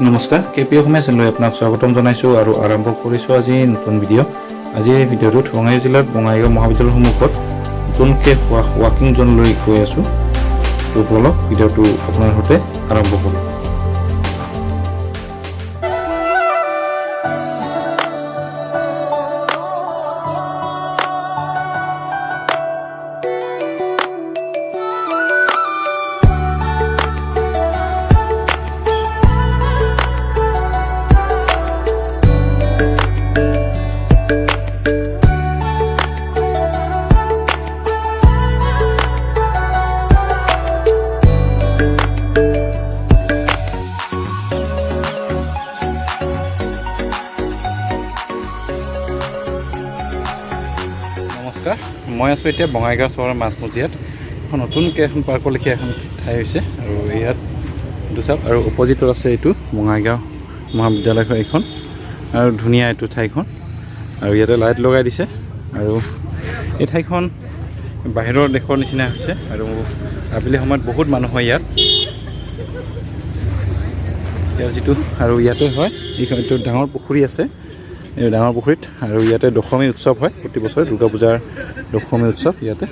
নমস্কাৰ, K P অসমীয়া চেনেললৈ আপোনাক স্বাগতম জনাইছোঁ আৰু আৰম্ভ কৰিছোঁ আজি নতুন ভিডিঅ'। আজি এই ভিডিঅ'টোত বঙাইগাঁও জিলাৰ বঙাইগাঁও মহাবিদ্যালয়ৰ সন্মুখত নতুনকৈ হোৱা ৱাকিং জ'নলৈ গৈ আছোঁ। তো ব'লক, ভিডিঅ'টো আপোনাৰ সৈতে আৰম্ভ কৰোঁ। নমস্কাৰ, মই আছোঁ এতিয়া বঙাইগাঁও চহৰৰ মাজমজিয়াত। এখন নতুনকৈ এখন পাৰ্কৰ লেখীয়া এখন ঠাই হৈছে আৰু ইয়াত এইটো চাওক আৰু অপজিটত আছে এইটো বঙাইগাঁও মহাবিদ্যালয় এইখন আৰু ধুনীয়া এইটো ঠাইখন আৰু ইয়াতে লাইট লগাই দিছে আৰু এই ঠাইখন বাহিৰৰ দেশৰ নিচিনা হৈছে আৰু আবেলি সময়ত বহুত মানুহ হয় ইয়াত। ইয়াৰ যিটো আৰু ইয়াতে হয় এইখন এইটো ডাঙৰ পুখুৰী আছে। এই ডাঙৰ পুখুৰীত আৰু ইয়াতে দশমী উৎসৱ হয় প্ৰতি বছৰে, দুৰ্গা পূজাৰ দশমী উৎসৱ ইয়াতে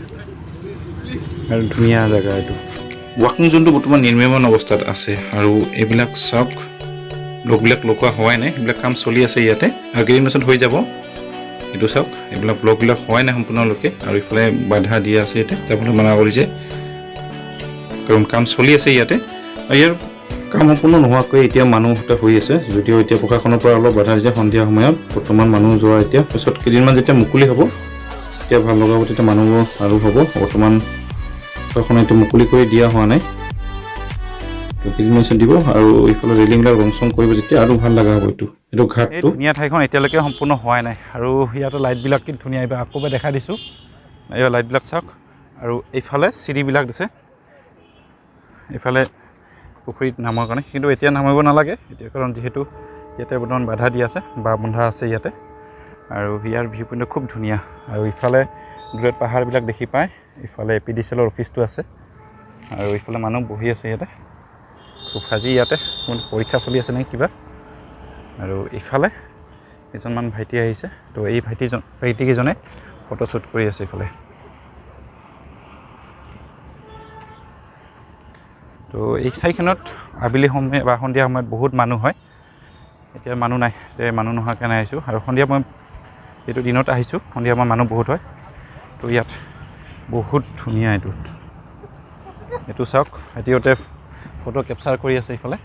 আৰু ধুনীয়া জেগা এইটো। ৱাকিং জ'নটো বৰ্তমান নিৰ্মীয়মান অৱস্থাত আছে আৰু এইবিলাক চাওক, ব্লকবিলাক লগোৱা হোৱাই নাই, সেইবিলাক কাম চলি আছে ইয়াতে আৰু কেইদিন পাছত হৈ যাব। এইটো চাওক, এইবিলাক ব্লকবিলাক হোৱাই নাই সম্পূৰ্ণলৈকে আৰু ইফালে বাধা দিয়া আছে, ইয়াতে যাবলৈ মানা কৰিছে কাৰণ কাম চলি আছে ইয়াতে। আৰু ইয়াৰ কাম সম্পূৰ্ণ নোহোৱাকৈ এতিয়া মানুহ এটা হৈ আছে যদিও এতিয়া প্ৰশাসনৰ পৰা অলপ বাধা দিছে সন্ধিয়া সময়ত বৰ্তমান মানুহ যোৱা। এতিয়া পিছত কেইদিনমান যেতিয়া মুকলি হ'ব তেতিয়া ভাল লগাব, তেতিয়া মানুহবোৰ আৰু হ'ব। বৰ্তমান প্ৰশাসনে এইটো মুকলি কৰি দিয়া হোৱা নাই, তো কেইদিনমান পিছত দিব আৰু এইফালে ৰেলিংবিলাক ৰং চং কৰিব যেতিয়া আৰু ভাল লগা হ'ব। এইটো ঘাটটো ধুনীয়া ঠাইখন এতিয়ালৈকে সম্পূৰ্ণ হোৱাই নাই আৰু ইয়াতে লাইটবিলাক কি ধুনীয়া, এইবাৰ আকৌ এবাৰ দেখাই দিছোঁ। এইবাৰ লাইটবিলাক চাওক আৰু এইফালে চিৰিবিলাক দিছে এইফালে পুখুৰীত নামৰ কাৰণে, কিন্তু এতিয়া নামিব নালাগে এতিয়া, কাৰণ যিহেতু ইয়াতে বৰ্তমান বাধা দিয়া আছে বা বন্ধা আছে ইয়াতে। আৰু ইয়াৰ ভিউ পইণ্টটো খুব ধুনীয়া আৰু ইফালে দূৰত পাহাৰবিলাক দেখি পায়। ইফালে এ পি ডি চি এলৰ অফিচটো আছে আৰু ইফালে মানুহ বহি আছে ইয়াতে খুব। আজি ইয়াতে পৰীক্ষা চলি আছে নেকি কিবা। আৰু ইফালে কেইজনমান ভাইটি আহিছে, তো এই ভাইটিকেইজনে ফটোশ্বুট কৰি আছে ইফালে। তো এই ঠাইখনত আবেলি সময় বা সন্ধিয়া সময়ত বহুত মানুহ হয়। এতিয়া মানুহ নাই, এতিয়া মানুহ নোহোৱাৰ কাৰণে আহিছোঁ আৰু সন্ধিয়া মই এইটো দিনত আহিছোঁ, সন্ধিয়া সময়ত মানুহ বহুত হয়। তো ইয়াত বহুত ধুনীয়া এইটোত, এইটো চাওক, ভাইটিহঁতে ফটো কেপচাৰ কৰি আছে ইফালে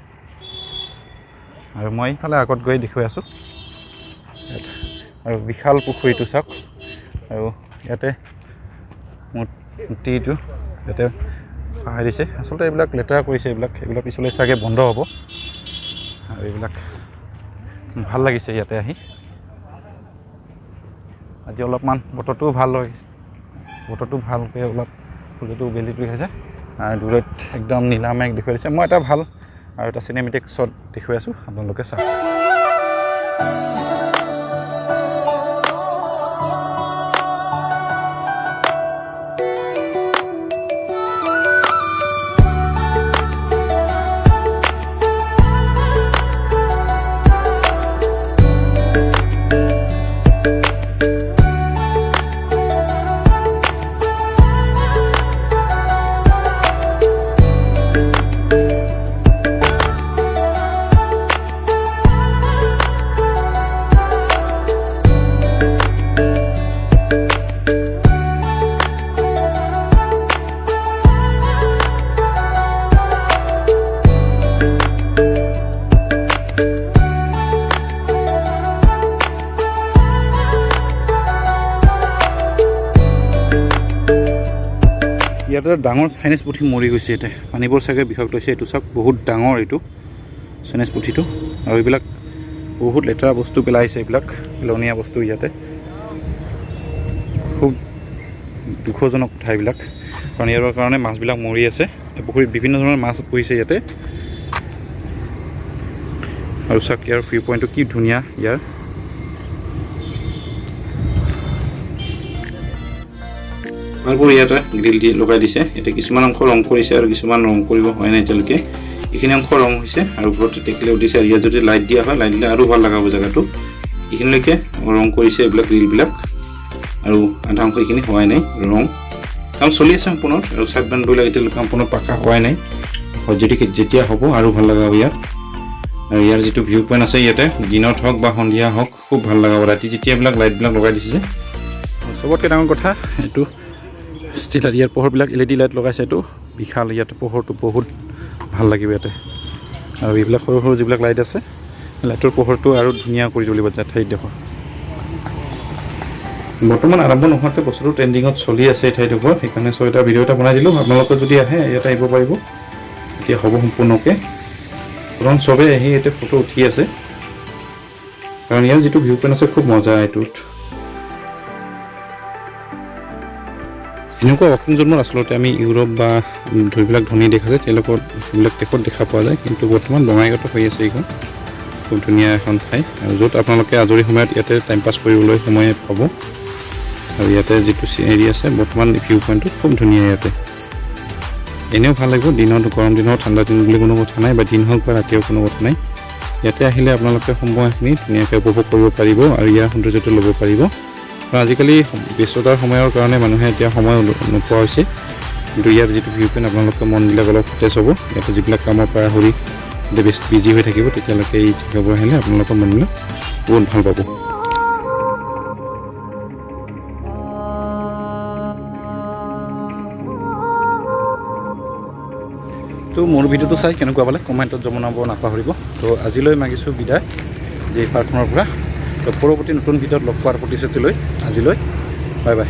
আৰু মই ইফালে আগত গৈ দেখুৱাই আছোঁ ইয়াত। আৰু বিশাল পুখুৰীটো চাওক আৰু ইয়াতে মূৰ্তিটো ইয়াতে সহায় দিছে। আচলতে এইবিলাক লেতেৰা কৰিছে, এইবিলাক পিছলৈ চাগে বন্ধ হ'ব। আৰু এইবিলাক ভাল লাগিছে ইয়াতে আহি। আজি অলপমান বতৰটোও ভাল লাগিছে, বতৰটো ভালকৈ অলপ সূৰ্যটো বেলিটো দেখাইছে আৰু দূৰত একদম নীলা মেঘ দেখুৱাই দিছে। মই এটা ভাল আৰু এটা চিনেমেটিক শ্বট দেখুৱাই আছোঁ, আপোনালোকে চাওক। ইয়াতে ডাঙৰ চাইনিজ পুঠি মৰি গৈছে, ইয়াতে পানীবোৰ চাগে বিষাক্ত হৈছে। এইটো চাওক, বহুত ডাঙৰ এইটো চাইনিজ পুঠিটো আৰু এইবিলাক বহুত লেতেৰা বস্তু পেলাইছে, এইবিলাক পেলনীয়া বস্তু ইয়াতে। খুব দুখজনক কথা এইবিলাক, কাৰণ ইয়াৰ কাৰণে মাছবিলাক মৰি আছে। এই পুখুৰীত বিভিন্ন ধৰণৰ মাছ পৰিছে ইয়াতে। আৰু চাওক ইয়াৰ ভিউ পইণ্টটো কি ধুনীয়া ইয়াৰ। তাৰোপৰি ইয়াতে গ্ৰিল দি লগাই দিছে। ইয়াতে কিছুমান অংশ ৰং কৰিছে আৰু কিছুমান ৰং কৰিব হোৱাই নাই এতিয়ালৈকে। এইখিনি অংশ ৰং হৈছে আৰু ওপৰত টেকেলি উঠিছে। আৰু ইয়াত যদি লাইট দিয়া হয়, লাইট দিলে আৰু ভাল লগাব জেগাটো। এইখিনিলৈকে ৰং কৰিছে এইবিলাক ৰিলবিলাক, আৰু আধা অংশ এইখিনি হোৱাই নাই, ৰং কাম চলি আছে সম্পূৰ্ণ। আৰু চাইড বাউণ্ডেৰীবিলাক এতিয়ালৈকে সম্পূৰ্ণ পাকা হোৱাই নাই। হয় যদি যেতিয়া হ'ব আৰু ভাল লগাব ইয়াত। আৰু ইয়াৰ যিটো ভিউ পইণ্ট আছে ইয়াতে দিনত হওক বা সন্ধিয়া হওক খুব ভাল লগাব। ৰাতি যেতিয়া এইবিলাক লাইটবিলাক লগাই দিছে যে, চবতকৈ ডাঙৰ কথা এইটো ষ্ট্ৰীট লাইট, ইয়াৰ পোহৰবিলাক এলইডি লাইট লগাইছে। এইটো বিশাল, ইয়াতে পোহৰটো বহুত ভাল লাগিব ইয়াতে। আৰু এইবিলাক সৰু সৰু যিবিলাক লাইট আছে, লাইটৰ পোহৰটো আৰু ধুনীয়া কৰি তুলিব ঠাইডোখৰ। বৰ্তমান আৰম্ভ নোহোৱাতে বস্তুটো ট্ৰেণ্ডিঙত চলি আছে এই ঠাইডোখৰ, সেইকাৰণে এটা ভিডিঅ' এটা বনাই দিলোঁ। আপোনালোকে যদি আহে ইয়াতে আহিব পাৰিব। এতিয়া হ'ব সম্পূৰ্ণকৈ, কাৰণ চবেই আহি ইয়াতে ফটো উঠি আছে, কাৰণ ইয়াৰ যিটো ভিউ পইণ্ট আছে খুব মজা এইটোত। এনেকুৱা ৱাকিং জ'নবোৰ আচলতে আমি ইউৰোপ বা যিবিলাক ধনী দেশ আছে তেওঁলোকৰ সেইবিলাক দেশত দেখা পোৱা যায়, কিন্তু বৰ্তমান বঙাইগাঁৱতো হৈ আছে এইখন খুব ধুনীয়া এখন ঠাই, আৰু য'ত আপোনালোকে আজৰি সময়ত ইয়াতে টাইম পাছ কৰিবলৈ সময় পাব। আৰু ইয়াতে যিটো হেৰি আছে বৰ্তমান ভিউ পইণ্টটো খুব ধুনীয়া ইয়াতে। এনেও ভাল লাগিব দিনত, গৰম দিনত ঠাণ্ডা দিন বুলি কোনো কথা নাই, বা দিন হওক বা ৰাতিও কোনো কথা নাই। ইয়াতে আহিলে আপোনালোকে সময়খিনি ধুনীয়াকৈ উপভোগ কৰিব পাৰিব আৰু ইয়াৰ সৌন্দৰ্যটো ল'ব পাৰিব। কাৰণ আজিকালি ব্যস্ততাৰ সময়ৰ কাৰণে মানুহে এতিয়া সময় নোপোৱা হৈছে, কিন্তু ইয়াৰ যিটো ভিউ পইণ্ট আপোনালোকৰ মনবিলাক অলপ সতেজ হ'ব। ইয়াতে যিবিলাক কামৰ পৰা আহৰি বেছি বিজি হৈ থাকিব, তেতিয়ালৈকে এই জেগাবোৰ আহিলে আপোনালোকৰ মনবিলাক বহুত ভাল পাব। তো মোৰ ভিডিঅ'টো চাই কেনেকুৱা পালে কমেণ্টত জনাব নাপাহৰিব। তো আজিলৈ মাগিছোঁ বিদায় যে এই পাৰ্কখনৰ পৰা। তো পৰৱৰ্তী নতুন ভিডিঅ'ত লগ পোৱাৰ প্ৰতিশ্ৰুতি লৈ আজিলৈ বাই বাই।